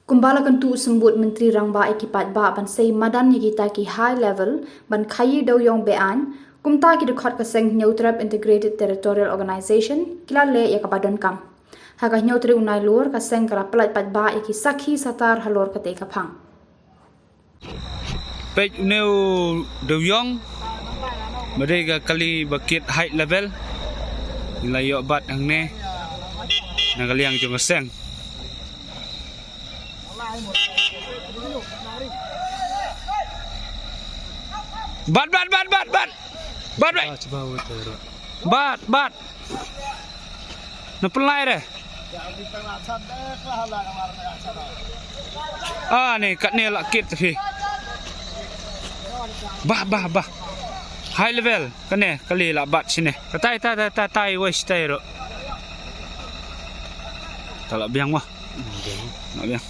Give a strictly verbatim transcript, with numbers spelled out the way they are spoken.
Kumba la kyntu u Symbud Myntri Rangbah ïa ki paidbah ban sei madan ïa kita ki high level ban khaii dewiong be-aiñ, kumta ki dkhot ka seng Hynñiewtrep Integrated Territorial Organization ki la leh ïa kaba donkam. Ha ka hynñiew tarik u Nailur ka seng ka la pyllait paidbah ïa ki sakhi satar halor katei ka phang. Peit une u dewiong ba dei ka kali ba kit high level. Ngi la ïoh bat hangne na ka liang jong ka seng. Bat, bat, bat, bat, bat. Bat, bat. Bat, bat. Na pynlait re. Ah, ne, katne la kit phi. Bah, bah, bah. High level, kane, kali la bat shine. Katai, tai, tai, tai, tai, wei shitai ro. Ta la biang wah. La biang.